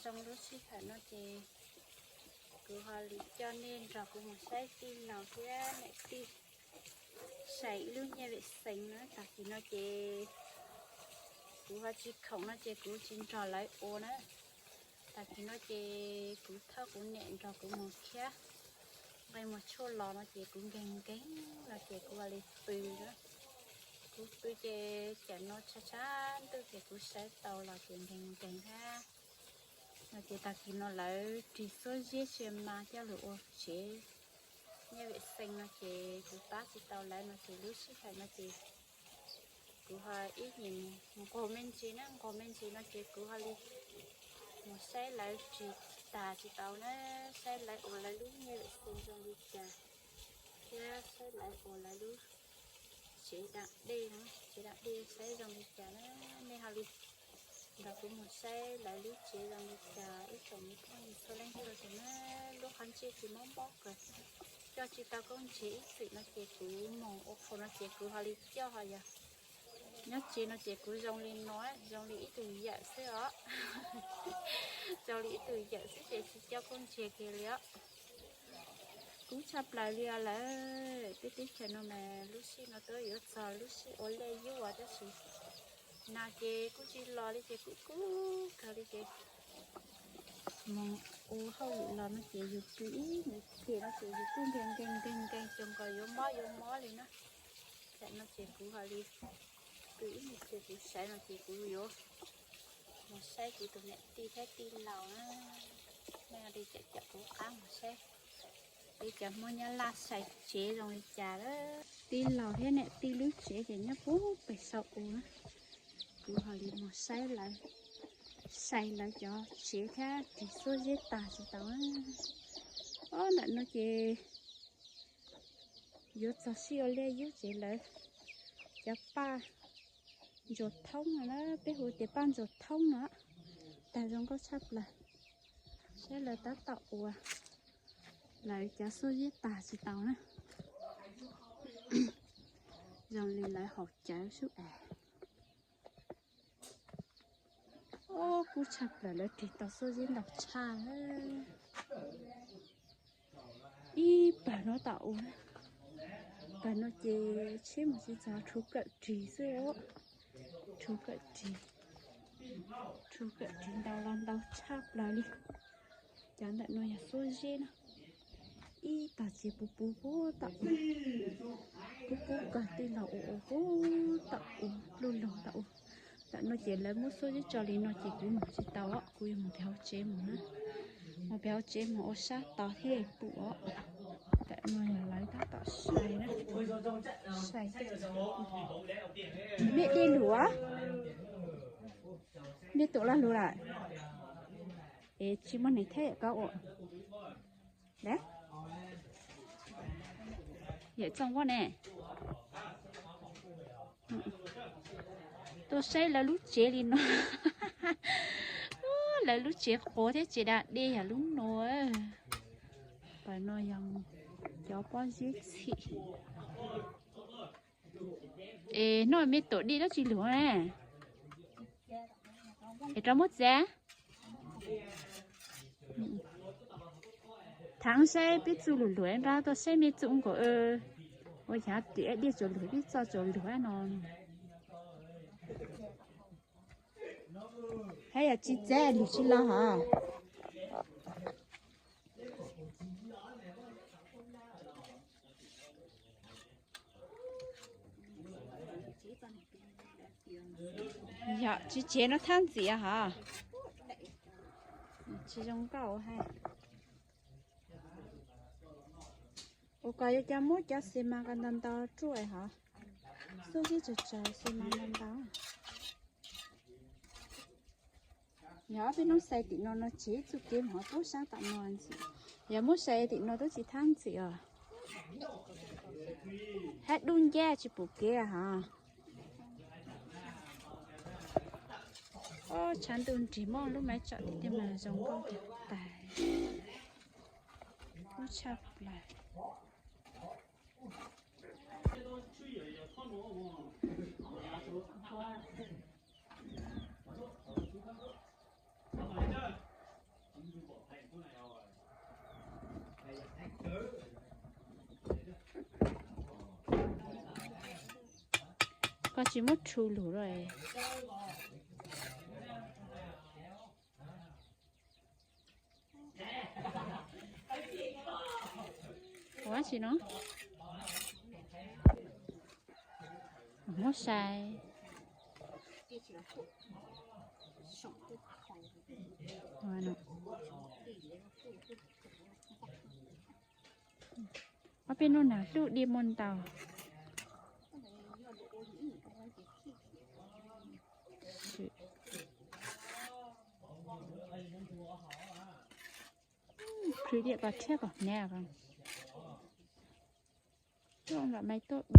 Zoo lub sij hawm no ces kuv ho li coj nej nrog kuv mus saib tij laug thiab niam tij saib ib lub nyiaj vem xees na. Tag kis no ces kuv ho tsis khoom no ces kuv tsis nrog lawv ua na. Tag kis no ces kuv thauj kuv niam nrog kuv mus khiab nqaij muag tshuaj los no ces kuv nkeeg nkeeg no ces kuv ho li pw na. Kuv pw ces cam no tshav tshav ntuj ces kuv saib tau los ces nkeeg nkeeg thiab. No ces tag kis no lawv ris xuab zeb sia mas coj lug ua tsev nyiaj vem xees no ces kuv pab tsis tau lawv no ces lub sij hawm no ces kuv ho ib nyuag nqug me ntsis na, nqug me ntsis no ces kuv ho li mus saib lawv ris tag tsis tau na, saib lawv ua lawv lub nyiaj vem xees zoo li cas thiab saib lawv ua lawv lub tsev da dej no, tsev da dej saib zoo li cas na. Nej ho li nrog kuv mus saib lawv lub tsev zoo li cas ib tsoom me phooj ywg txhua leej txhua tus na. Lub qhov ntsej ces mob mob kawg, coj tsis tau khaub ncaws ib txwm no ces kuv mus ua qhua no ces kuv ho li coj ho yog nyob tsev no ces kuv zoo li no, zoo li ib tug yawm xwb os. Zoo li ib tug yawm xwb ces tsis coj khaub ncaws kiag li os. Kub tshaj plaws li os lawm. Peb teb chaws no mas lub sij no twb yuav txog lub sij ua liaj yub tab sis no ces kuj tsis los li ces kuj kub kawg li ces mus ua hauj lwm los no ces yus pw ib me pliag no ces yus kuj nkeeg nkeeg nkeeg nkeeg ces nkaus yuav mob yuav mob li na. Tam no ces kuv ho li pw ib me pliag kuv sawv no ces kuv yuav mus saib kuv tus niam tij thiab tij laug na. Nej ho li caum caum kuv qab mus saib peb cov Hmoob Nyab Laj sai tsev zoo li cas lawm. Tij laug thiab niam tij lub tsev ces nyob puag pem saum ub na. Kuv ho li mus saib lawv sai lawv cov tsev thiab ris xuab zeb tag tsis tau. Ob ntawm no ces yuav txog sij ua liaj yub ces lawv cov paj ntsuas thoob no na, peb hu tias paj ntsuas thoob no, tag zoo nkauj tshaj plaws. Saib lawv tab tom ua lawv cov xuab zeb tag tsis tau na. Zoo li lawv haus cawv sub es. Ob, kub tshaj plaws lawv ris tau xuab zeb ntau tshaj. Ib pawg no tom u, pawg no ces tsheb mus tsis txog, rhuav kawm ris xwb os. Rhuav kawm ris, rhuav kawm ris ntau los ntau tshaj plaws li. Cov ntawm no yog xuab zeb na. Ib tog tsev puv puv puag tom u, puv puv kawg tij laug ua ua puag tom u, luj lug tom u. Tam no ces lawv muab xuab zeb tso li no ces kuv mus tsis tau, kuv yuav mus pem hauv tsev mus na. Mus pem hauv tsev mus ua sab tod thiaj pum os. Tam no yog lawv tab tom sai na, sai. Mej dej lug, mej tus laj lug lawm es tsis muaj neeg thiab koj ua. Yawm Txooj Vaj ne, tuaj saib lawv lub tsev li no. Lawv lub tsev quav thiab tsev da dej yog lub no. Pawg no yog cov pob zeb txhim. Es no mej tus dej dab tsi lug ne? Es rov muab txiav. Thav saib peb txuj lug lug nrab tuaj saib mej txuj nkaus. Ua cas tim dej tsaus lug peb txoj tsaus lug no. Hab yog tsis txiav lug tsis los hos. Yog tsis tsev no thab ntxim hos. Tsis zoo nkauj hab. Ua kom yuav cov muab cov xi mas ko ntau ntau ruaj hos. Xuab zeb tsawg tsawg xi mas ntau ntau. Yog ob peb hnub xais tim no no tsev txuj kev mus puag sab tom no ntxim. Yog muab xais tim no twb tsis thab ntxim os. Hab dub ncab tsis pum kev hos. Ob, tshav ntuj nrig muaj lub maiv tsom tim tej mas zoo nkauj tag. Kub tshaj plaws. Koj tsis muab rhu lug lawm. Ua tsi no? Muab sai. Ob peb hnub nag hlub dib muaj ntau. Khwv diam koj thiab koj hnav. Tuaj lam mais tuaj.